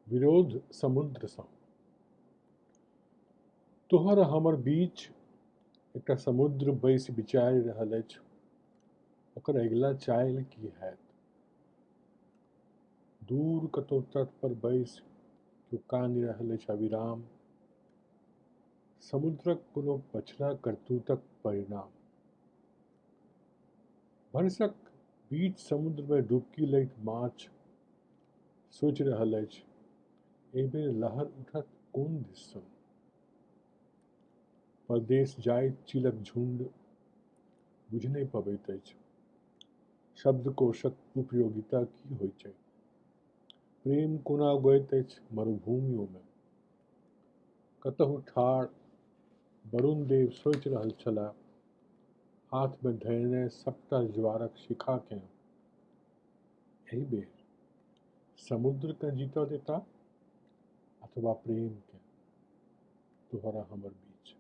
विरोध समुद्रसँ। तोहर हमर बीच एकटा समुद्र बैसि विचारि रहल अछि, ओकर अगिला चालि की हैत। दूर कतहु तट पर बैसि केओ कानि रहल अछि अविराम, समुद्रक कोनो पछिला करतूतक परिणाम। भरिसक बीच समुद्रमे डुबकी लैत माछ सोचि रहल अछि, एहि बेर लहर उठत कोन दिससँ। परदेश जाइत चीलक झुंड बुझि नहि पबैत अछि, शब्दकोशक उपयोगिता की होइत छै। प्रेम कोना उगैत अछि मरुभूमियोमे। कतहु ठाढ़ वरुण देव सोचि रहल छलाह, हाथमे धयने सबटा ज्वारक शिखाकेँ। एहि बेर समुद्रकेँ जीतऽ देताह अथवा प्रेमकेँ, तोहर आ हमर बीच।